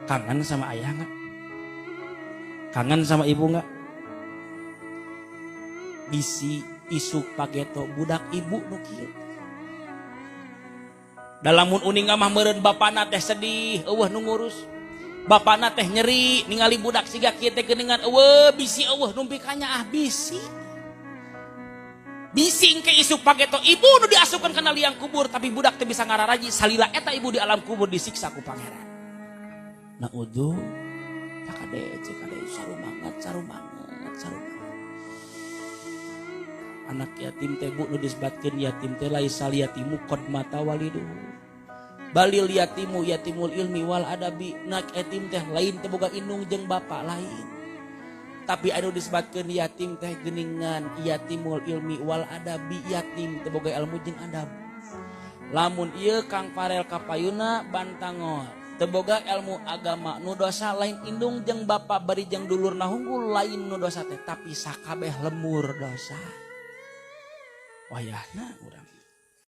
Kangen sama ayah nggak? Kangen sama ibu nggak? Bisi isuk pageto budak ibu nu kieu. Da lamun uning mah meureun bapana teh sedih, euweuh nu ngurus. Bapana teh nyeri ningali budak siga kieu teh geuningan, euweuh bisi euweuh nu pikanyaah bisi. Bisi engke isuk pageto ibu nu diasupkeun kana liang kubur, tapi budak teh bisa ngararaji salila eta ibu di alam kubur disiksa ku Pangeran. Naudzu kade kade, sarumanget, sarumanget, sarumanget. Anak yatim teh, Bu, nu disebatkeun yatim teh laisal yatimu qad mata waliduhu, balil yatimu yatimul ilmi wal adabi. Nak yatim teh lain teh boga indung jeung bapak, lain, tapi anu disebatkeun yatim teh geuningan yatimul ilmi wal adabi, yatim teh boga ilmu jeung adab. Lamun ieu Kang Farel kapayuna Bantango teu boga ilmu agama, nu dosa lain indung jeung bapak bari jeung dulurna hunggul, lain nu dosa teh, tapi sakabeh lembur dosa. Wayahna urang